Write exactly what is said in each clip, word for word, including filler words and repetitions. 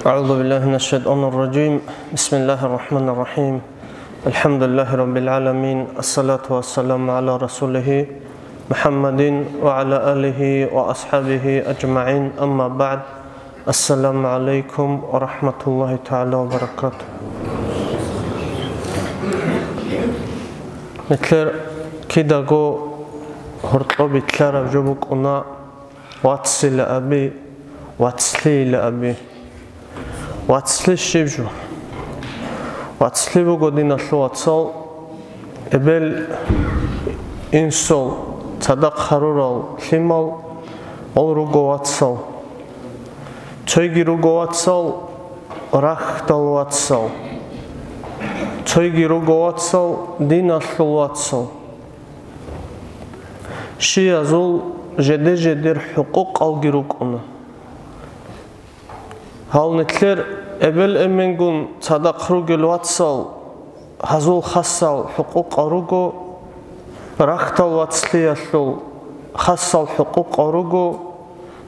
أعوذ بالله من الشيطان الرجيم. بسم الله الرحمن الرحيم. الحمد لله رب العالمين. الصلاة والسلام على رسوله محمد وعلى آله وأصحابه أجمعين. أما بعد. السلام عليكم ورحمة الله تعالى وبركاته. Нилъер кидаго гьоркьоб битӀараб жо букӀуна вацлъила аби, вацлъийила аби. Вацлъи щиб жо? Вацлъи буго, диналъул вацал, эбел-инсул цадахъ гьарурал лъимал, гъол руго вацал. Цойги руго вацал, рахьдал вацал. Цойги руго вацал, диналъул вацал. Щиязул жеде-жедер хӀукъукъалги рукӀуна. Гьал нилъер эбел-эменгун цадахъ ругел вацал, гьазул хасал хӀукъукъал руго, рахьдал вацлъиялъул хасал хӀукъукъал руго,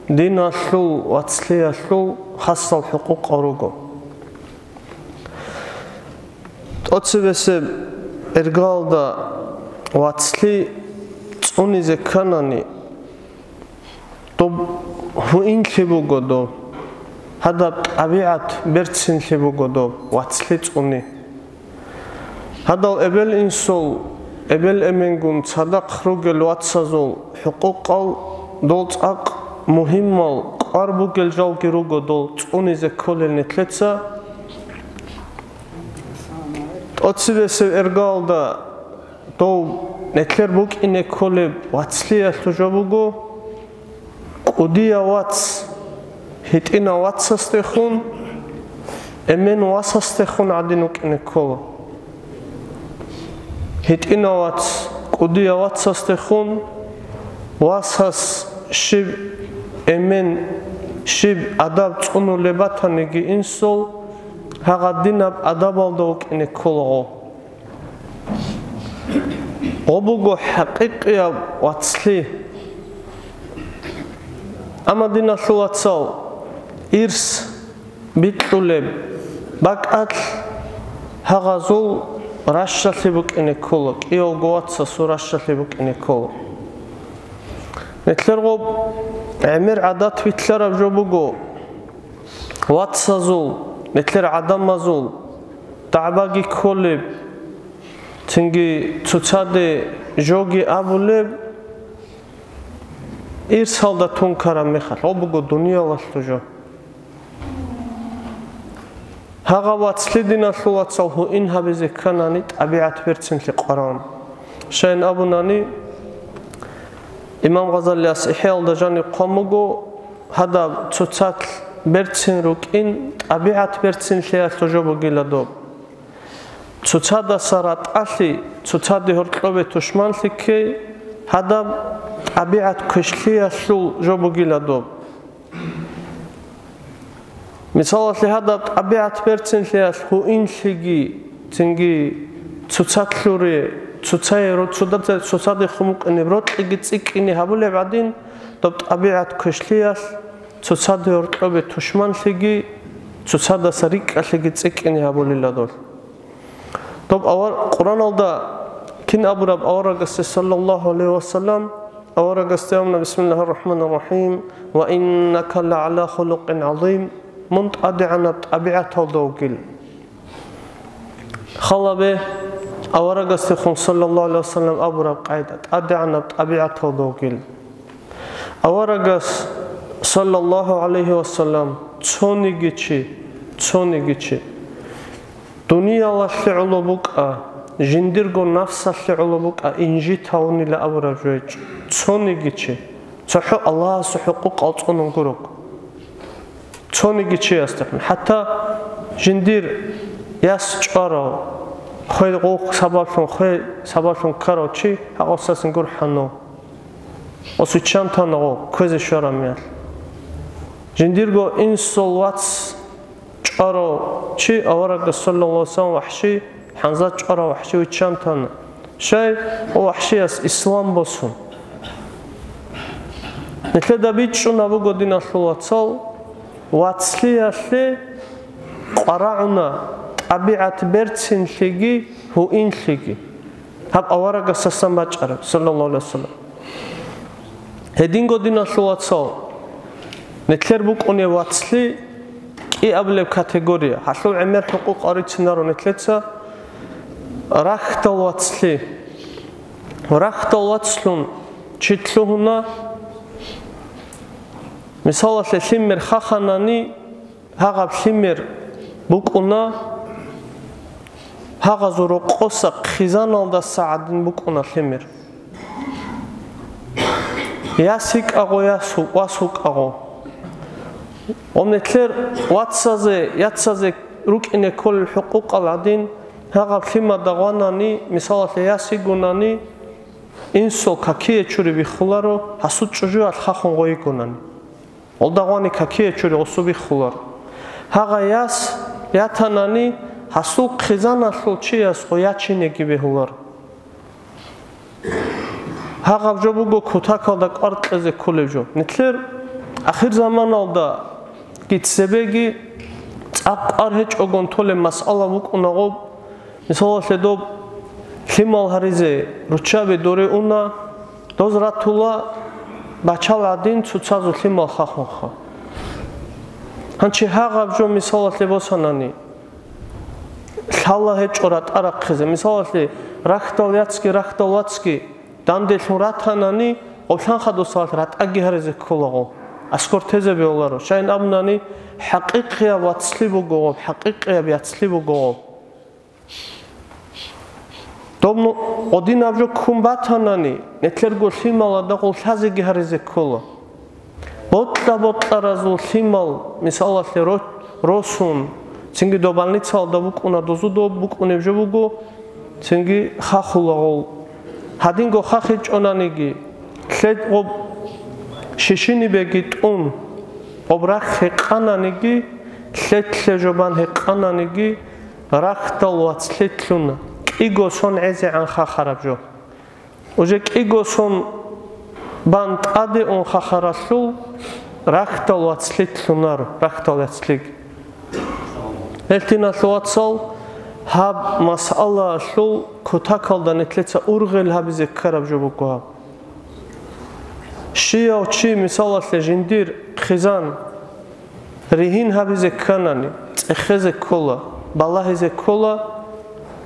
диналъул вацлъиялъул хасал хӀукъукъал руго. ТӀоцебесеб иргалда вацлъи цӀунизе кканани, доб гьуинлъи буго доб, гьадаб тӀабигӀат берцинлъи буго доб вацлъи цӀуни. Гьадал эбел-инсул, эбел-эменгун цадахъ ругел вацазул хӀукъукъал дол цӀакъ мугьимал кӀвар бугел жалги руго дол цӀунизе кколел нилъеца. ТӀоцебесеб иргалда дов нилъер букӀине кколеб вацлъиялъул жо буго, кӀудияв вац гьитӀинав вацасдехун, эмен васасдехун гӀадин вукӀине ккола. ГьитӀинав вац кӀудияв вацасдехун, васас щиб эмен, щиб адаб цӀунулеб батаниги инсул, гьагъадинаб адабалда вукӀине ккола гъо. Гъо буго хӀакъикъияб вацлъи. Амма, диналъул вацал, ирс бикьулеб бакӀалъ гьагъазул ращалъи букӀине ккола, кӀиявго вацасул ращалъи букӀине ккола. Нилъер гъоб гӀемер гӀадат битӀараб жо буго, вацазул, нилъер гӀадамазул дагӀбаги кколеб, цинги цоцаде жоги абулеб, ирсалда тун ккараб мехалъ, гъо буго дуниялалъул жо. Гьагъа вацлъи, диналъул вацал, гьуин гьабизе кканани, тӀабигӀат берцинлъи къваран. Щайин абунани, имам Гъазалияс ИхӀяалда жаниб хъван буго, гьадаб цоцалъ берцин рукӀин, тӀабигӀат берцинлъиялъул жо бугила доб. Цоцадаса ратӀалъи, цоцаде гьоркьобе тушманлъи ккей, гьадаб тӀабигӀат квешлъиялъул жо бугила доб. Мисалалъе, гьадаб тӀабигӀат берцинлъиялъ гьуинлъиги, цинги цоцалъуре, цоцае ро-, цоцаде, цоцаде хъумукъинеб рокьиги цӀикӀкӀине гьабулеб гӀадин, доб тӀабигӀат квешлъиялъ цоцаде гьоркьобе тушманлъиги, цоцадаса рикӀкӀалъиги цӀикӀкӀине гьабулила долъ. Доб авар-, Къуръаналда кин абураб аварагасде, саллаллагьу гӀалайгьи ва саллам, аварагасде абуна: «Бисмиллагьир рахӀманир рахӀим, ва иннака лагӀала хулукъин гӀазим», мун тӀадегӀанаб тӀабигӀаталда вугил. Халабе аварагасдехун, саллаллагьу гӀалайгьи ва саллам, абураб къайда, тӀадегӀанаб тӀабигӀаталда вугил. Аварагас, саллаллагьу гӀалайгьи ва саллам, цониги чи, цониги чи дуниялалъе гӀоло букӀа, жиндирго нафсалъе гӀоло букӀа, инжит гьавунила абураб жо гьечӀо. Цониги чи, цохӀо Аллагьасул хӀукъукъал цӀунун гурого. Цониги чиясдехун, хӀатта жиндир яс чӀварав, хвей гъов сабаблъун, хвей сабаблъун ккарав чи гьагъасдасан гурхӀанав, ва виччан тана гъо кквезе щвараб мехалъ. Жиндирго инсул вац чӀварав чи, аварагас, саллаллагьу гӀалайгьи ва саллам, вахӀши, хӀанза чӀварав вахӀши виччан тана. Щай, гъо вахӀшияс ислам босун. Нилъеда бичӀчӀуна буго, диналъул вацал, вацлъиялъе къварагӀуна тӀабигӀат берцинлъиги гьуинлъиги. Гьаб аварагасасан бачӀараб, саллаллагьу гӀалайгьи вассалам. Гьединго, диналъул вацал, нилъер букӀунеб вацлъи кӀиабилеб категория. Гьалъул гӀемер хӀукъукъ гьарицинаро нилъеца. Рахьдал вацлъи. Рахьдал вацлъун чи лъугьуна, мисалалъе, лъимер хаханани, гьагъаб лъимер букӀуна, гьагъазул рокъоса хъизаналдаса гӀадин букӀуна лъимер. Яс йикӀагъо, яс ву-, вас вукӀагъо. Гъоб нилъер вацазе, яцазе рукӀине кколел хӀукъукъал гӀадин, гьагъаб лъимада гъванани, мисалалъе, яс йигунани, инсул какие чури биххуларо, гьасул чӀужуялъ хахун гъой йигунани. Гъолда гъвани какие чури гъосу биххулар. Гьагъа яс ятанани, гьасул хъизаналъул чияс гъо ячинеги бегьулар. Гьагъаб жо буго кутакалда кӀвар кьезе кколеб жо. Нилъер ахирзаманалдаги цебеги цӀакъ кӀвар гьечӀогун толеб масъала букӀуна гъоб. Мисалалъе, доб лъимал гьаризе руччаби доре уна, доз ратула бачал гӀадин цоцазул лъимал хахунха. Гьанчи гьагъаб жо мисалалъе босанани, лъала гьечӀо ратӀа рахъизе. Мисалалъе, рахьдал яцги, рахьдал вацги данделъун ратанани, гъоблъанха досалъ ратӀаги гьаризе кколаго, аскӀор тезе бегьуларо. Щайин абунани, хӀакъикъияб вацлъи буго гъоб, хӀакъикъияб яцлъи буго гъоб. Доб ну-, гъодинаб жо ккун батанани, нилъерго лъималада гъол лъазеги гьаризе ккола. Бокьа-бокьаразул лъимал, мисалалъе, ро-, росун, цинги доб больницалда букӀуна, дозу доб букӀунеб жо буго, цинги хахула гъол. Гьадинго хахичӀонаниги, лъед гъоб шишинибеги тӀун, гъоб рахь гьекъананиги, лъедлъе жо бан гьекъананиги, рахьдал вацлъи лъуна, кӀиго сон гӀезегӀан хахараб жо. Уже кӀиго сон бан тӀаде ун хахаралъул рахьдал вацлъи лъунар, рахьдал яцлъиги. Гьел, диналъул вацал, гьаб масъалаялъул кутакалда нилъеца ургъел гьабизе ккараб жо буго гьаб. Щияв чи, мисалалъе, жиндир хъизан ригьин гьабизе кканани, цӀехезе ккола, балагьизе ккола,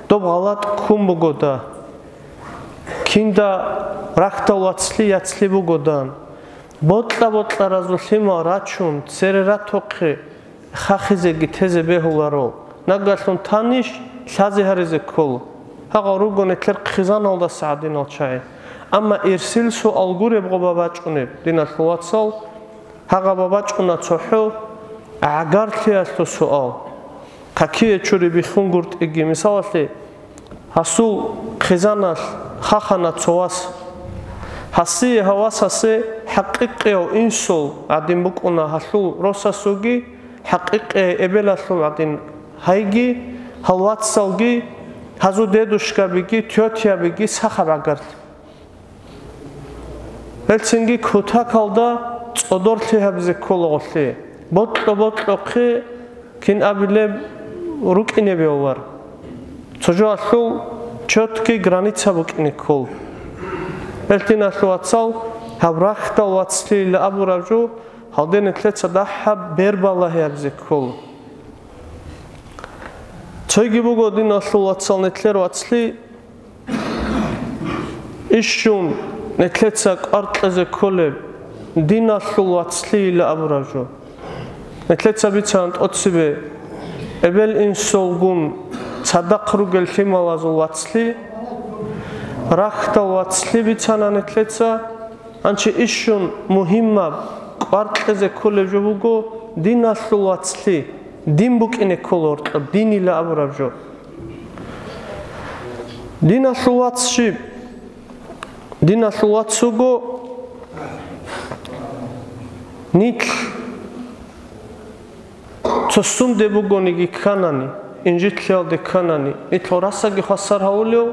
доб гъалатӀ ккун бугода, кинда рахьдал вацлъи яцлъи бугодан, бокьа-бокьаразул лъимал рачун, цере ратухъе, хахизеги тезе бегьуларо. Нагагьлъун танищ, лъазе гьаризе ккола. Гьагъал руго нилъер хъизаналдаса гӀадинал чагӀи. Амма ирсил суал гуреб гъоба бачӀунеб, диналъул вацал, гьагъаба бачӀуна цохӀо гӀагарлъиялъул суал. Какие чури биххунгуртӀиги, мисалалъе, гьасул хъизаналъ хахана цо вас. Гьасие гьав васасе хӀакъикъияв инсул гӀадин букӀуна гьалъул росасулги, хӀакъикъияй эбелалъул гӀадин гьайги, гьал вацалги, гьазул дедушкабиги, тётябиги сахаб гӀагарлъи. Гьелцинги кутакалда цӀодорлъи гьабизе кколагъулъи, бокьо-бокьохъе кин абилеб рукӀине бегьулар. Цо жоалъул чёткий граница букӀине ккол. Гьел, диналъул вацал, гьаб рахьдал вацлъийилла абураб жо, гьалде нилъеца дагьаб бербалагьи гьабизе ккол. Цойги буго, диналъул вацал, нилъер вацлъи, ищун нилъеца кӀвар кьезе кколеб диналъул вацлъийилла абураб жо. Нилъеца бицана тӀоцебе эбел-инсулгун цадахъ ругел лъималазул вацлъи, рахьдал вацлъи бицана нилъеца. Гьанчи ищун мугьимаб кӀвар кьезе кколеб жо буго диналъул вацлъи, дин букӀине ккола гьоркьоб, динила абураб жо. Диналъул вац щиб? Диналъул вац вуго нилъ цо сунде бугониги кканани, инжитлъиялде кканани, нилъ гъорасаги хвасар гьавулев,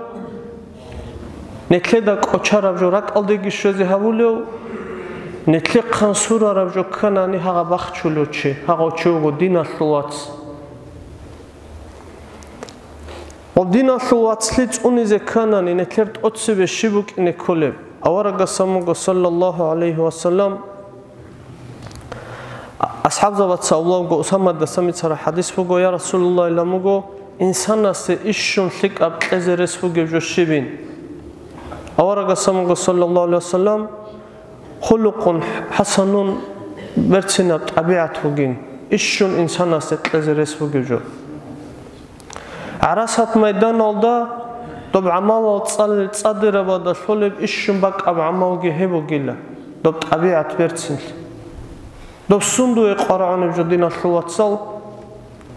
нилъеда кӀочараб жо ракӀалдеги щвезе гьавулев, нилъехъан сурараб жо кканани гьагъа бахчулев чи, гьагъав чи вуго диналъул вац. Гъоб диналъул вацлъи цӀунизе кканани, нилъер тӀоцебе щиб букӀине кколеб? Аварагас абун буго, саллаллагьу гӀалайгьи вассалам, асхӀабзабаца абулеб буго, Усаматгас бицараб хӀадис буго, я Расулаллагь, илан буго, инсанасе ищун лъикӀаб кьезе рес бугеб жо щибин? Аварагас абун буго, саллаллагьу гӀалайгьи вассалам, хулукъун хӀасанун, берцинаб тӀабигӀат бугин, ищун инсанасе кьезе рес бугеб жо. ГӀарасат майданалда доб гӀамалал цӀалел цӀадирабада лъолеб ищун бакӀаб гӀамалги гьеб бугила, доб тӀабигӀат берцинлъи. Доб сундуе къварагӀунеб жо, диналъул вацал?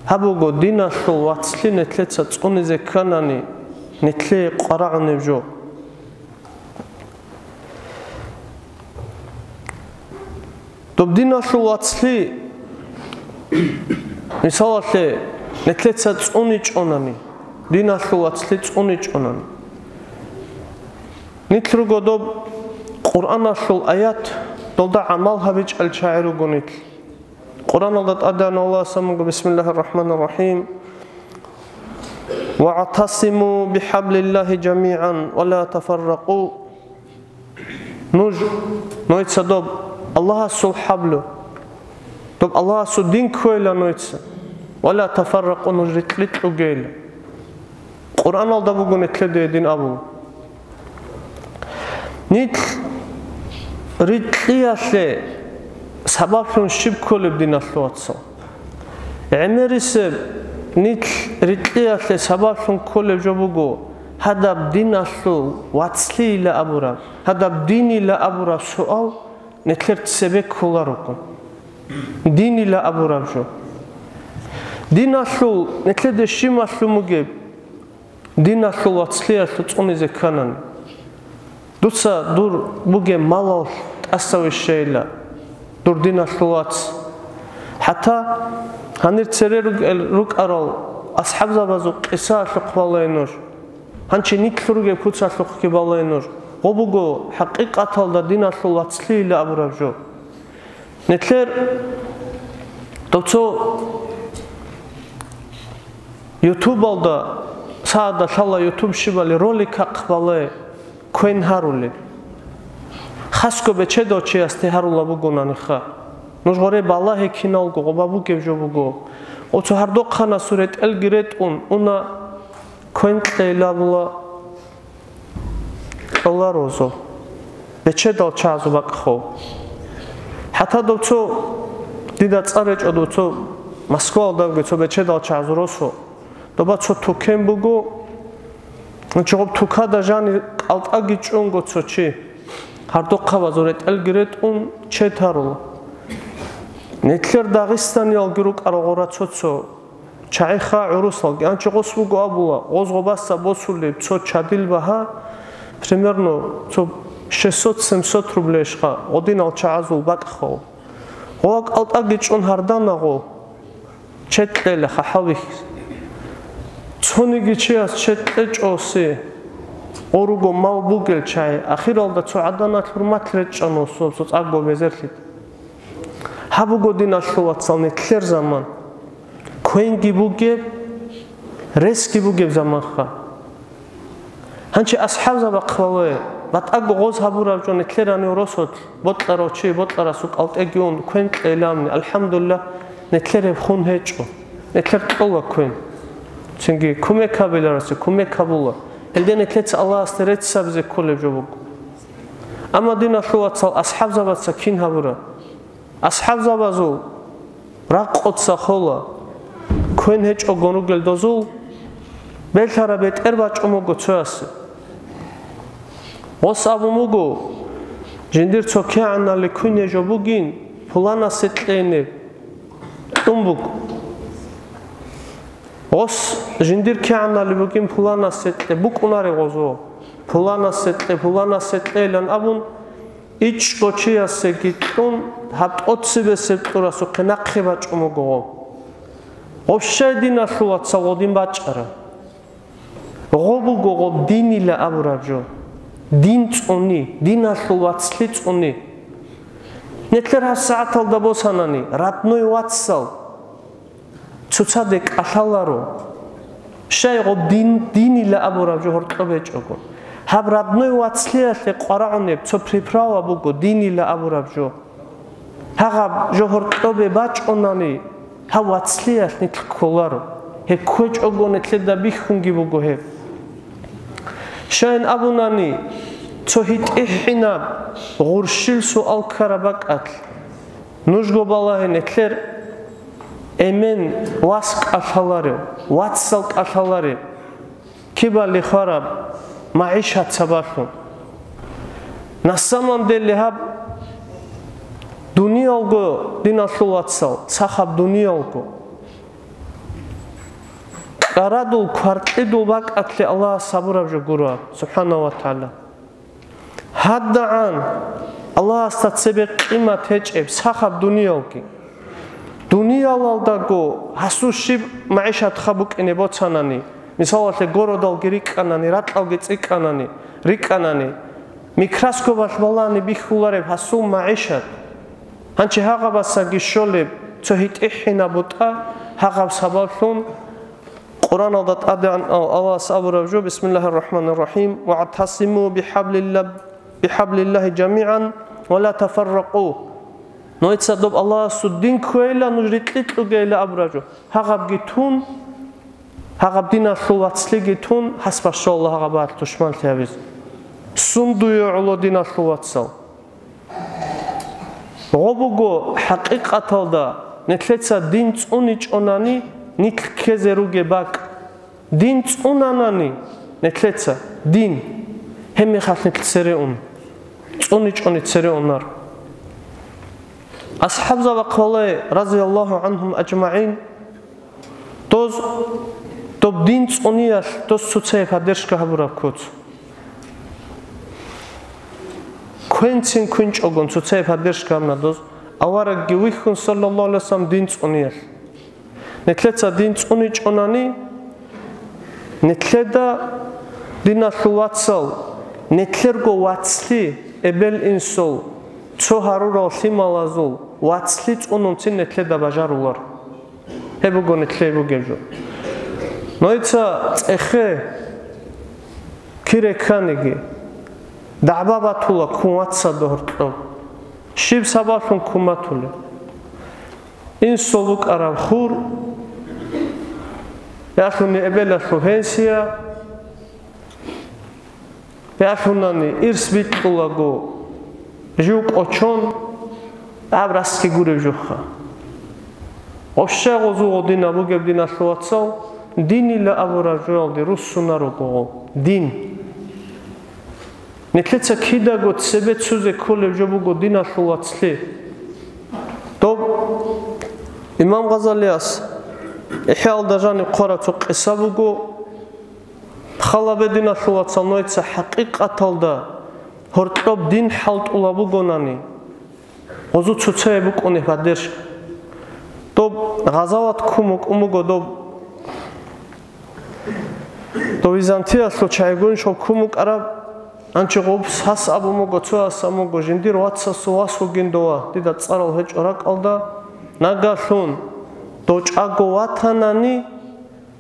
Гьаб буго, диналъул вацлъи нилъеца цӀунизе кканани, нилъее къварагӀунеб жо. Доб диналъул вацлъи, мисалалъе, нилъеца цӀуничӀонани, диналъул вацлъи цӀуничӀонани. Нилъ руго доб Къуръаналъул аят, долда гӀамал гьабичӀел чагӀи руго нилъ. Къуръаналда тӀадегӀан Аллагьас абун буго, бисмиллагьир рахӀманир рахӀим, «ВагӀтасиму бихӀаблиллагьи жамигӀан ва ла тафарракъу». Нуж, нойца доб Аллагьасул хӀаблу, доб Аллагьасул дин кквейила нойца, «ва ла тафарракъу», нуж рикь-рикь ругейила. Къуръаналда буго нилъеде гьедин абун. Нилъ рикьиялъе сабаблъун щиб кколеб, диналъул вацал? ГӀемерисеб нилъ рикьиялъе сабаблъун кколеб жо буго, гьадаб диналъул вацлъийила абураб, гьадаб динила абураб суал нилъер цебе кколарого. Динила абураб жо. Диналъул нилъеде щиб малъун бугеб? Диналъул вацлъиялъул цӀунизе кканани. Дуца дур бугеб малалъ тӀасавищайила дур диналъул вац. ХӀатта гьанир цере ругел-, рукӀарал асхӀабзабазул къисаялъухъ балай нуж. Гьанчи нилъ ругеб куцалъухъги балай нуж. Гъо буго хӀакъикъаталда диналъул вацлъийила абураб жо. Нилъер доб цо ютубалда, сагӀатда лъала ютуб щибали ролик ахъ балай квен гьарулел. Хасго бечедав чиясде гьарула бугонаниха. Нуж гъоре балагье киналго гъоба бугеб жо буго. Оцо гьардохъанасул ретӀелги ретӀун уна, квен кьейилабула. Кьола розо. Бечедал чагӀазул бакӀ хов. ХӀатта дов цо, дида цӀар речӀо, дов цо Москвалдавги цо бечедал чагӀазул росо. Доба цо тукен буго, чи гъоб тукада жани кӀалтӀаги чӀунго цо чи. Гьардохъабазул ретӀелги ретӀун чед гьарула. Нилъер дагъистаниялги рукӀарал гъора цо-цо. ЧагӀиха гӀурусалги, анчи гъос буго абула, гъоз гъобаса босулеб цо чадил багьа, примерно, цо шестьсот-семьсот рублейшха, гъодинал чагӀазул бакӀ хов. Гъо кӀалтӀаги чӀун гьардана гъо, чед кьела хахӀал бихьизе. Цониги чияс чед кьечӀоси, гъо руго мал бугел чагӀи, ахиралда цо гӀаданалъ гьурмат речӀчӀана цо, цо цӀакъго безерлъи. Гьаб буго, диналъул вацал, нилъер заман. Квенги бугеб, ресги бугеб заманха. Гьанчи асхӀабзабахъ бале, батӀаго гъоз гьабураб жо нилъер гьанив росулъ, бокьарав чи бокьарасул кӀалтӀеги ун, квен кьейилан, алхӀамдулиллагь, нилъер гьеб хун гьечӀо. Нилъер кьола квен. Цинги кумек гьабиларасе кумек гьабула. Гьелде нилъеца Аллагьасде рецц гьабизе кколеб жо буго. Амма, диналъул вацал, асхӀабзабаца кин гьабураб? АсхӀабзабазул ракъоца хола, квен гьечӀогун ругел дозул, белъараб бетӀер бачӀун буго цоясе. Гъос абун буго, жиндир цо кигӀанали квен гьечӀо бугин, пуланасе кьейин, кьун буго. Гъос жиндир кигӀанали бугин, пуланасе кье, букӀунаре гъозо, пуланасе кье, пуланасе кьейилан абун, ичӀго чиясеги кьун, гьаб тӀоцебесеб кьурасухъе нахъе бачӀун буго гъо. Гъоб щай, диналъул вацал, гъодин бачӀараб? Гъо буго гъоб динила абураб жо. Дин цӀуни, диналъул вацлъи цӀуни. Нилъер гьабсагӀаталда босанани, родной вацал цоцаде кӀалъаларо. Щай гъоб дин, динила абураб жо гьоркьоб гьечӀого. Гьаб родной вацлъиялъе къварагӀунеб цо приправа буго динила абураб жо. Гьагъаб жо гьоркьобе бачӀунани, гьав вацлъиялъ нилъ кколаро. Гьеб кквечӀого нилъеда бихьунги буго гьеб. Щайин абунани, цо гьитӀихӀинаб гъурщил суал ккараб бакӀалъ, нужго балагье, нилъер эмен вас кӀалъаларев, вацал кӀалъаларев, кибали хвараб магӀишат сабаблъун. На самом деле гьаб дуниялго, диналъул вацал, сахаб дуниялго, кӀарадул, кваркьидул бакӀалъе Аллагьас гьабураб жо гуро, субхӀана ва тагӀала. ГьадагӀан Аллагьасда цебе къимат гьечӀеб сахаб дуниялги. Дуниялалдаго гьасул щиб магӀишат хаб букӀине боцанани, мисалалъе, городалги рикӀкӀанани, ракьалги цӀикӀкӀанани, рикӀкӀанани, микроскопалъ балани бихьулареб гьасул магӀишат. Гьанчи гьагъабасаги щолеб цо гьитӀихӀинаб бутӀа, гьагъаб сабаблъун Къураналда тӀадегӀан Аллагьас абураб жо: «Бисмиллагьир рахӀманир рахӀим, ваътасиму бихӀаблилла-, бихӀаблиллагьи жамигӀан ва ла тафарракъу». Нужеца доб Аллагьасул дин кквейила, нуж рикьи кьугейила абураб жо. Гьагъабги тун, гьагъаб диналъул вацлъиги тун, хӀасбашаллагь гьагъабалъ тушманлъи гьабизе. Сундуе гӀоло диналъул вацал. Гъо буго, хӀакъикъаталда, нилъеца дин цӀуничӀонани, нилъ ккезе ругеб бакӀ. Дин цӀунанани, нилъеца дин, гьебмехалъ нилъ цере ун, цӀуничӀони цере унар. АсхӀабзабахъ балай, разияллагьу гӀанхум ажмагӀин, доз, доб дин цӀуниялъ доз цоцае поддержка гьабураб куц. Квенцин квинчӀогон цоцае поддержка гьабна доз, аварагги вихьун, саллаллагьу гӀалайгьи вассалам, дин цӀуниялъ. Нилъеца дин цӀуничӀонани, нилъеда, диналъул вацал, нилъерго вацлъи, эбел-инсул, цо гьарурал лъималазул вацлъи цӀунунцин нилъеда бажарулар. Гьеб буго нилъее бугеб жо. Нужеца цӀехе кире кканиги, дагӀба батула ккун вацал догьоркьоб. Щиб сабаблъун ккун батулеб? Инсул букӀараб хур, ялъуни эбелалъул пенсия, ялъунани ирс бикьулаго жив кӀочон, аб расги гуреб жуха. Вообще гъозу гъодинаб бугеб, диналъул вацал, динила абураб жоялде руссунаро гъо, дин. Нилъеца кидаго цебе цузе кколеб жо буго диналъул вацлъи. Доб имам Гъазалияс ИхӀяалда жаниб хъвараб цо къиса буго. Халабе, диналъул вацал, нужеца хӀакъикъаталда гьоркьоб дин хӀалтӀулаб бугонани, гъозу цоцае букӀунеб поддержка. Доб гъазават ккун букӀун буго доб. Дов Византиялъул чагӀигун щолккун букӀараб, анчи гъуб сас абун буго, цо ас абун буго, жиндир вацасул вас вугин дова, дида цӀарал гьечӀо ракӀалда, нагалъун дов чӀаго ватанани,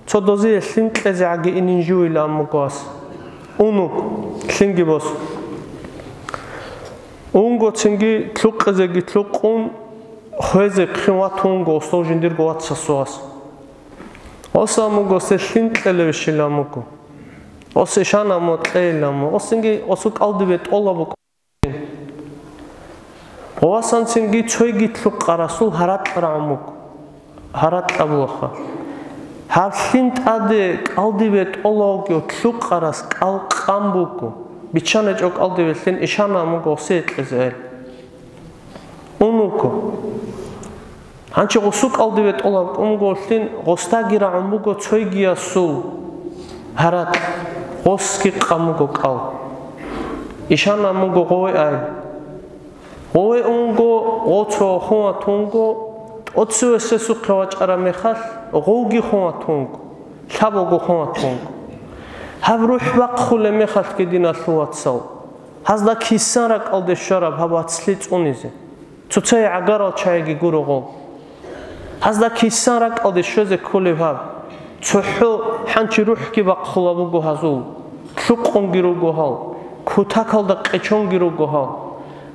цо дозие лъим кьезе гӀаги инин живила абун буго ас. Унуг, лъимги босун. Унго цинги лъукъизеги лъукъун, хвезе хъин ватун вуго осдов жиндирго вацасул вас. Оса муго се лъим кьелевищила муго. Осе шана мо кьейила мо. Осинги осу кӀалдибе тӀола букӀин. Осанцинги цойги лъукъарасул гьаракь рагӀун буго. Гьаракь абулаха. Гьаб лъим тӀаде кӀалдибе тӀола вугев лъукъарас кӀал къан буго. Биччана чӀо кӀалдибе лъим ишана муго осе кьезе. Унуго. Гьанчи гъусу кӀалдибе тӀолаб кӀун буго лъин, гъустаги рагӀун буго цойгиясул гьаракь, гъосги къан буго кӀал. Ишана муго гъове ай. Гъове унго, гъо цо хун ватунго, тӀоцевесесухъе вачӀараб мехалъ, гъовги хун ватунго, лъабого хун ватунго. Гьаб рухӀ бахъулеб мехалъги, диналъул вацал, гьазда кисан ракӀалде щвараб гьаб вацлъи цӀунизе. Цоцае гӀагарал чагӀиги гуро гъо. Гьазда кисан ракӀалде щвезе кколеб гьаб? ЦохӀо ХӀанчи рухӀги бахъула буго гьазул, лъукъунги руго гьал, кутакалда къечонги руго гьал.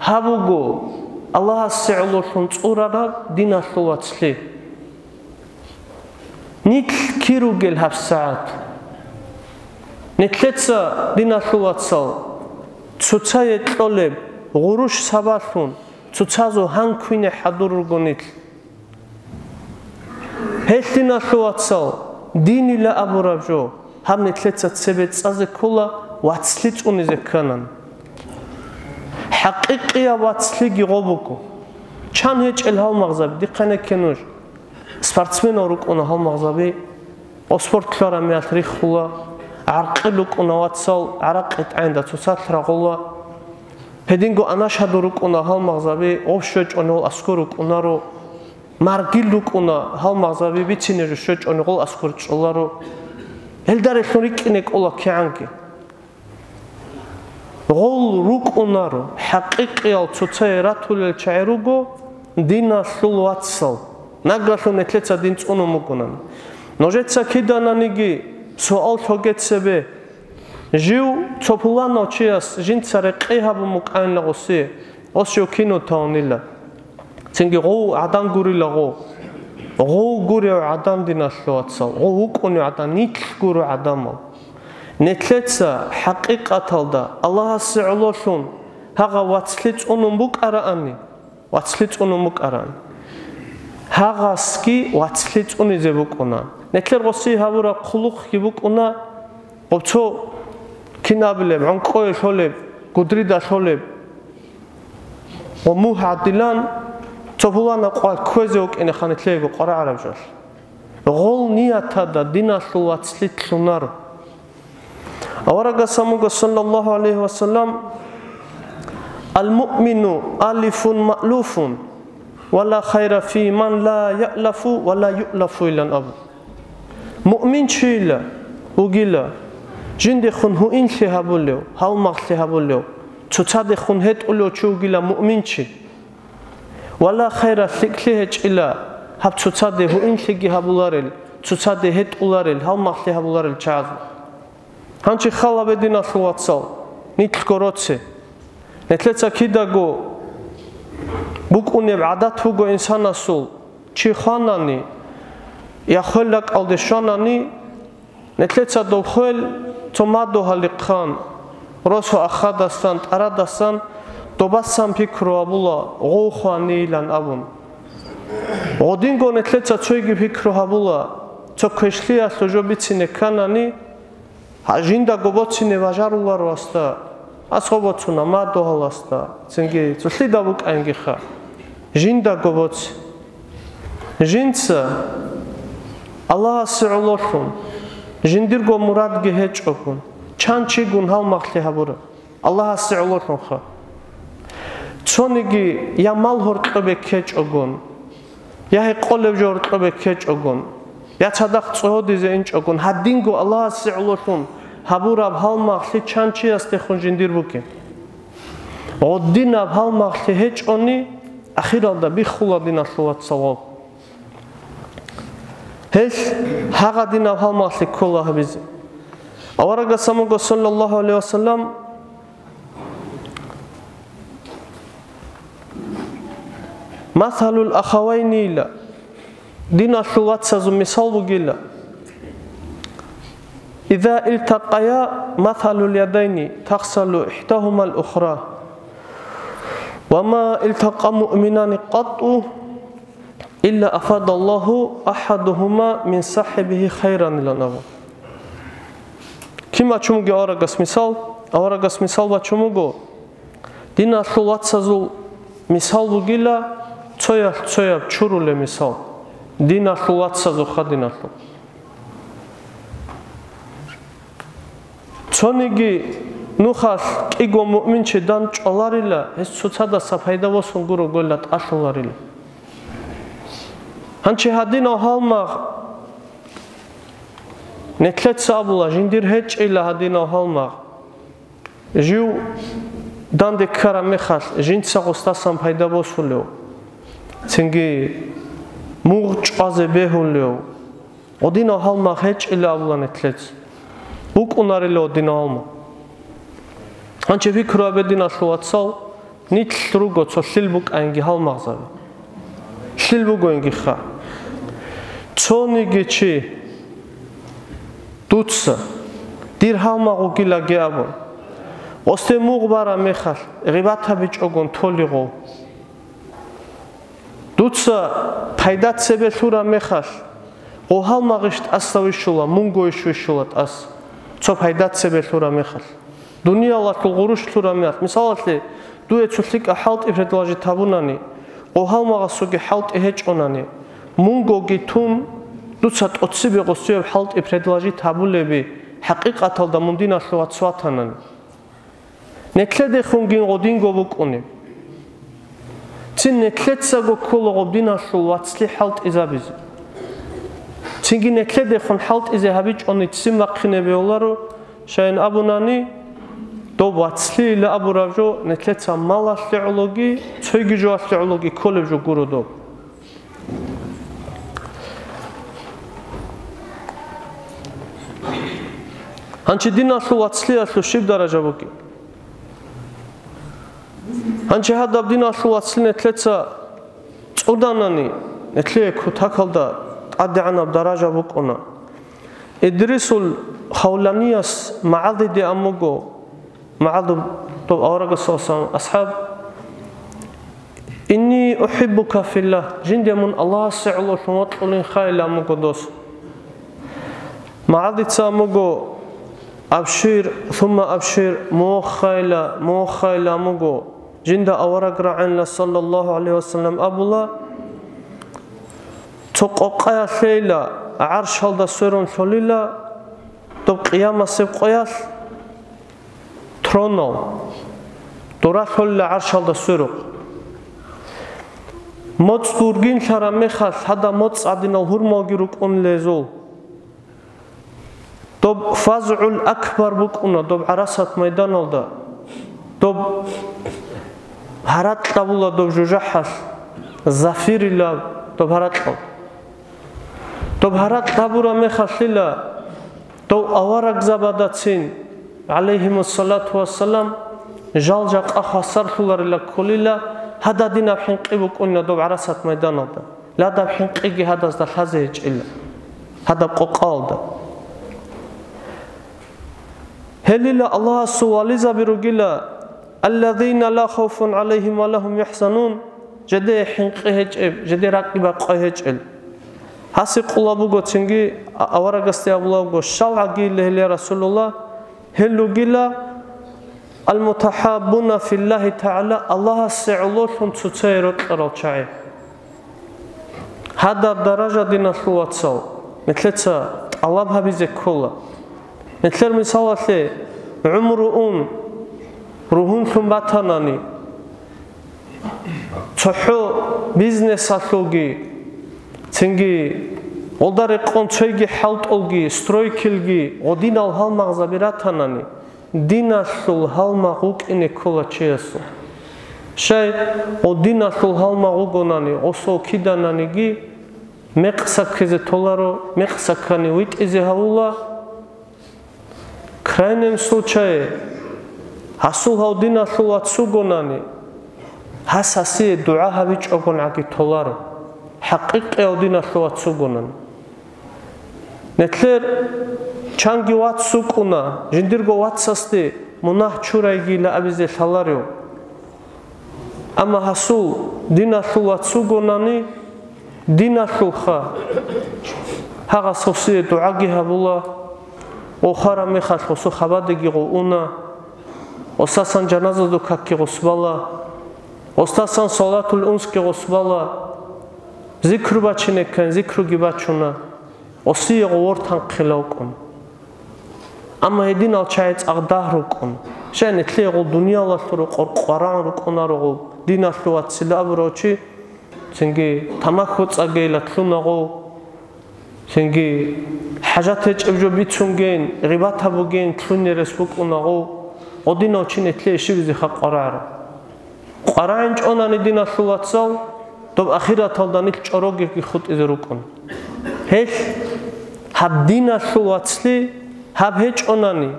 Гьаб буго Аллагьасе гӀололъун цӀурараб диналъул вацлъи. Нилъ кир ругел гьабсагӀат? Нилъеца, диналъул вацал, цоцае кьолеб гъурущ сабаблъун, цоцазул гьан квине хӀадур руго нилъ. Гьелъ, диналъул вацал, динила абураб жо, гьаб нилъеца цебе цӀазе ккола вацлъи цӀунизе кканан. ХӀакъикъияб вацлъиги гъо буго. Чан гьечӀел гьалмагъзаби, дихъе нехъе нуж. Спортсменал рукӀуна гьалмагъзаби, гъо спорт лъараб мехалъ риххула, гӀаркьил рукӀуна вацал, гӀаракъи тӀагӀинда цоцалъ рагъула. Гьединго анашадул рукӀуна гьалмагъзаби, гъо щвечӀони гъол аскӀор рукӀунаро. Маргил рукӀуна гьалмагъзаби, бицине жо щвечӀони гъол аскӀор чӀоларо. Гьелда релълъун рикӀкӀине кӀола кигӀанги. Гъол рукӀунаро, хӀакъикъиял цоцае ратулел чагӀи руго диналъул вацал. Нагагьлъун нилъеца дин цӀунун бугонан. Нужеца киданиги суал лъоге цебе, жив цо пуланав чияс жинца рекъи гьабун букӀанила гъосе, гъос жив кино тавунила. Цинги гъов гӀадан гурила гъов. Гъов гурев гӀадан, диналъул вацал, гъов вукӀунев гӀадан, нилъ гурев гӀадамал. Нилъеца хӀакъикъаталда Аллагьасе гӀололъун гьагъав вацлъи цӀунун букӀараани, вацлъи цӀунун букӀараан, гьагъасги вацлъи цӀунизе букӀуна. Нилъер гъосие гьабураб хъулухъги букӀуна, гъоб цо кин абилеб, гӀункӀое лъолеб, гудрида лъолеб. Ва мугь гӀадилан цо пулана къвал кквезе вукӀинеха нилъего къварагӀараб жал. Гъол ниятада диналъул вацлъи лъунаро. Аварагас гьамуга, саллаллагьу гӀалайгьи ва саллам: «Ал-муъмину алифун маълуфун, ва ла хайра фи ман ла яълафу ва ла юълафу», – илан абу. Муъминчийила вугила жиндехун гьуинлъи гьабулев, гьалмагълъи гьабулев, цоцадехун гьетӀулев чи вугила муъминчи. Ва ла хайра, лъикӀлъи гьечӀила гьаб цоцаде гьуинлъиги гьабуларел, цоцаде гьетӀуларел, гьалмагълъи гьабуларел чагӀазул. Гьанчи хал гьабе, диналъул вацал, нилъго роце. Нилъеца кидаго букӀунеб гӀадат буго инсанасул, чи хванани, я хвел ракӀалде щванани, нилъеца дов хвел цо мадугьалихъан, росу ахадасан, тӀарадасан добасан пикру гьабула, гъов хванилан абун. Гъодинго нилъеца цойги пикру гьабула, цо квешлъиялъул жо бицине кканани, гьа, жиндаго боцине бажаруларо асда, асго боцуна мадугьаласда, цинги цолъида букӀаингиха. Жиндаго боци. Жинца Аллагьасе гӀололъун, жиндирго мурадги гьечӀогун, чан чигун гьалмагълъи гьабураб. Аллагьасе гӀололъунха. Цониги я мал гьоркьобе ккечӀогун, я гьекъолеб жо гьоркьобе ккечӀогун, я цадахъ цӀодизе инчӀогун, гьадинго Аллагьасе гӀололъун гьабураб гьалмагълъи чан чиясдехун жиндир бугеб. Гъодинаб гьалмагълъи гьечӀони, ахиралда биххула, диналъул вацал, гъоб. Гьелъ гьагъадинаб гьалмагълъи ккола гьабизе. Аварагас гьамуго, саллаллагьу гӀалайгьи ва саллам: «Масалул ахавайнила», диналъул вацазул мисал бугила: «Иза илтакъая масалул ядайни тахсалу ихьдагьумал ухра, ва ма илтакъа муъминани къатту илла афадаллагьу ахадугьума мин сахибигьи хайран», – илан абу. Кин бачун буго аварагас мисал? Аварагас мисал бачун буго, диналъул вацазул мисал бугила цоялъ цояб чурулеб мисал. Диналъул вацазул, ха, диналъул. Цониги нухалъ кӀиго муъминчи дандчӀваларила, гьес цоцадаса пайда босун гуро гойла тӀалъуларила. Гьанчи гьадинав гьалмагъ, нилъеца абула, жиндир гьечӀила гьадинав гьалмагъ. Жив данде ккараб мехалъ, жинца гъосдасан пайда босулев, цинги мугъ чӀвазе бегьулев, Гъодинав гьалмагъ гьечӀила абула нилъеца. БукӀунарила гъодинав гьалмагъ. Гьанчи пикру гьабе, диналъул вацал, нилъ руго цо лъил букӀаинги гьалмагъзаби. Лъил бугоингиха. Цониги чи дуца, дир гьалмагъ вугилаги абун, гъосде мугъ бараб мехалъ, гъибат гьабичӀогун толигъо. Дуца пайда цебе лъураб мехалъ, гъо гьалмагъищ тӀаса вищула, мунгойищ вищула тӀаса, цо пайда цебе лъураб мехалъ. Дуниялалъул гъурущ лъураб мехалъ, мисалалъе, дуе цо лъикӀаб хӀалтӀи предложить гьабунани, гъо гьалмагъасулги хӀалтӀи гьечӀонани, мунгоги тун, дуца тӀоцебе гъосияб хӀалтӀи предложить гьабулеби, хӀакъикъаталда мун диналъул вац ватанани. Нилъедехунги гъодинго букӀунеб. Цин нилъецаго ккола гъоб диналъул вацлъи хӀалтӀизабизе. Цинги нилъедехун хӀалтӀизе гьабичӀони ццин бахъине бегьуларо, щайин абунани, доб вацлъийила абураб жо нилъеца малалъе гӀологи, цойги жоялъе гӀологи кколеб жо гуро доб. Гьанчи диналъул вацлъиялъул щиб даража бугеб? Гьанчи гьадаб диналъул вацлъи нилъеца цӀуданани, нилъее кутакалда тӀадегӀанаб даража букӀуна. Идрисул Хавланияс магӀалдиде амуго, магӀалдуб доб аварагасул асхӀаб, «Инни ухӀиббука филлагь», жинде мун Аллагьасе гӀололъун вокьулин хайилан буго дос. МагӀалдица амуго, «Абшир, сумма абшир, мух хайила, мух хайила», амуго, жинда авараг рагӀанила, саллаллагьу гӀалайгьи вассалам, абула, цо къокъаялъейила, гӀаршалда сверун лъолила, доб къиямасеб къоялъ, тронал, дора лъолила гӀаршалда сверухъ. МоцӀ гургинлъараб мехалъ гьадаб моцӀ гӀадинал гьурмалги рукӀун лезул. Доб фазгӀул акбар букӀуна доб гӀарасат майданалда. Доб гьаракь гьабула доб жужахӀалъ, зафирилаб доб гьаракьал. Доб гьаракь гьабураб мехалъила, дов аварагзабадацин, гӀалайгьимуссалату вассалам, жал-жакъа хвасарлъуларила кколила, гьадаб динаб хӀинкъи букӀунила доб гӀарасат майданалда, ладаб хӀинкъиги гьадазда лъазе гьечӀила, гьадаб къокъалда. Гьелила Аллагьасул вализаби ругила, «Аллазина ла хавфун гӀалайгьим ва ла гьум яхӀзанун», жеде хӀинкъи гьечӀеб, жеде ракӀги бакъай гьечӀел. Гьаси къула буго цинги а-, аварагасде абулабго, щал гӀагийилла гьел, я Расулулла, гьел ругила, «Ал-мутахӀаббуна филлагьи тагӀала», Аллагьасе гӀололъун цоцае рокьарал чагӀи. Гьадаб даража, диналъул вацал, нилъеца тӀалаб гьабизе ккола. Нилъер мисалалъе, гӀумру ун, ругьунлъун батанани, цохӀо бизнесалъулги, цинги гъолда рекъон цойги хӀалтӀулги, стройкилги, гъодинал гьалмагъзаби ратанани, диналъул гьалмагъ вукӀине ккола чиясул. Щай, гъо диналъул гьалмагъ вугонани, гъосул кидананиги мекъ саккизе толаро, мекъ саккани витӀизе гьавула. Крайнем случае, гьасул гьав диналъул вац вугонани, гьас гьасие дугӀа гьабичӀогон гӀаги толаро, хӀакъикъияв диналъул вац вугонани. Нилъер чанги вац вукӀуна, жиндирго вацасде мунагь чурайгила абизе лъаларев. Амма гьасул диналъул вац вугонани, диналъулха, гьагъас гъосие дугӀаги гьабула, гъо хвараб мехалъ гъосул хабадеги гъо уна, гъосасан жаназаду какги гъос бала, гъосасан салатул унсги гъос бала, зикру бачинеккан зикруги бачуна. Гъосие гъо вортанхъила вукӀун. Амма гьединал чагӀи цӀакъ дагь рукӀун. Щай, нилъее гъол дуниялалъул рокъор къварагӀун рукӀунаро гъол диналъул вацила абурав чи, цинги тамаху цӀагейила лъуна гъов, цинги хӀажат гьечӀеб жо бицунгейин, гъибат гьабугейин лъунерес букӀуна гъов, гъодинав чи нилъее щибизеха къварагӀараб? КъварагӀинчӀонани, диналъул вацал, доб ахираталда нилъ чӀорогеги хутӀизе рукӀун. Гьелъ Гьаб диналъул вацлъи гьаб гьечӀонани,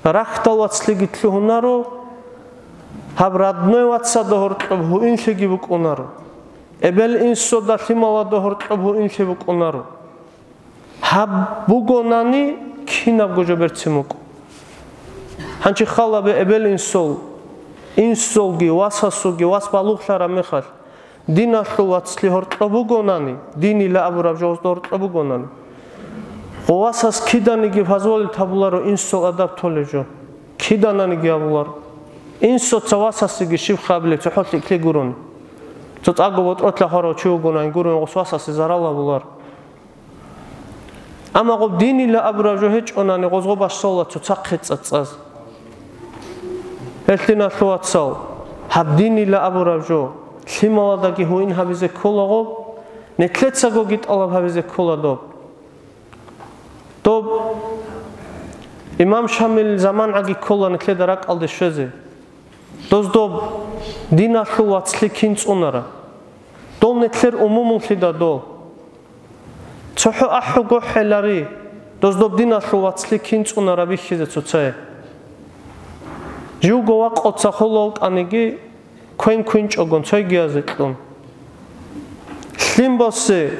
рахьдал вацлъиги лъугьунаро, гьаб родной вацалда гьоркьоб гьуинлъиги букӀунаро, эбел-инсуда лъималада гьоркьоб гьуинлъи букӀунаро. Гьаб бугонани, кинабго жо берцин букӀун. Гьанчи халабе эбел-инсул, инсулги, васасулги, вас балугълъараб мехалъ, диналъул вацлъи гьоркьоб бугонани, динила абураб жо гьезда гьоркьоб бугонани, гъо васас киданиги позволить гьабуларо инсул адаб толеб жо, кидананиги гьабуларо. Инсуца васасеги щиб хабилеб цохӀо лъикӀлъи гурони? Цо цӀакъго ботӀролъа хварав чи вугонани гурони, гъос васасе зарал гьабуларо. Амма гъоб динила абураб жо гьечӀонани, гъозго бащалла цоцахъе цӀацӀаз. Гьелъ, диналъул вацал, гьаб динила абураб жо лъималадаги гьуин гьабизе ккола гъоб, нилъецагоги тӀалаб гьабизе ккола доб. Доб имам Шамил замангӀаги ккола нилъеда ракӀалде щвезе. Доз доб диналъул вацлъи кин цӀунара? Дол нилъер умумуллъида дол. ЦохӀо ахӀуго хӀелари, доз доб диналъул вацлъи кин цӀунара бихьизе цоцае. Живго вакъоца холев вукӀаниги, квен квинчӀогон цойгиязе кьун. Лъим босе,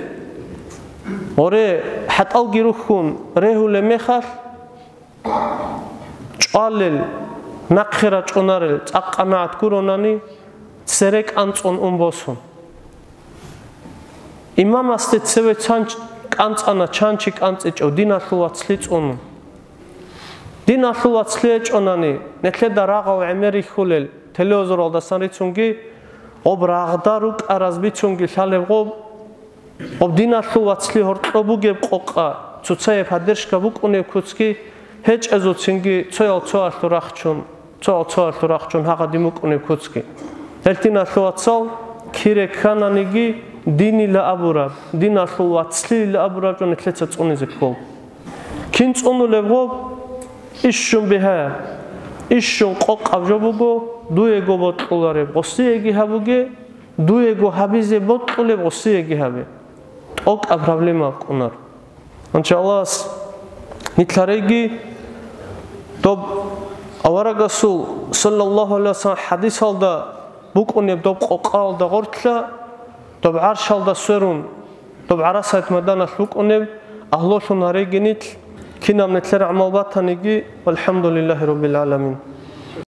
гъоре, хӀатӀалги рухьун регьулеб мехалъ, чӀвалел, нахъе рачӀунарел цӀакъ къанагӀат гуронани, цере кӀанцӀун ун босун. Имамасде цеве чан кӀанцӀана, чан чи кӀанцӀичӀев, диналъул вацлъи цӀунун. Диналъул вацлъи гьечӀонани, нилъеда рагъал гӀемер рихьулел телевизоралдасан рицунги, гъоб рагъда рукӀараз бицунги лъалеб гъоб, гъоб диналъул вацлъи гьоркьоб бугеб къокъа, цоцае поддержка букӀунеб куцги гьечӀезул цинги цоял цоялъул рахчун, цоял цоялъул рахчун гьагъадин букӀунеб куцги. Гьел диналъул вацал, кире ккананиги, динила абураб, диналъул вацлъила абураб жо нилъеца цӀунизе ккол. Кин цӀунулеб гъоб? Ищун бигьа, ищун къокъаб жо буго, дуего бокьулареб гъосиеги гьабуге, дуего гьабизе бокьулеб гъосиеги гьабе. ТӀокӀаб проблема букӀунар. Анча Аллагьас нилъареги доб аварагасул, саллаллагьу гӀалайгьи вассалам, хӀадисалда букӀунеб доб къокъаялда гъорлъа, доб гӀаршалда сверун, доб гӀарасат майданалъ букӀунеб агьлулъун гьареги нилъ, кинаб нилъер гӀамал батаниги, валхӀамдулиллагьи раббил гӀаламин.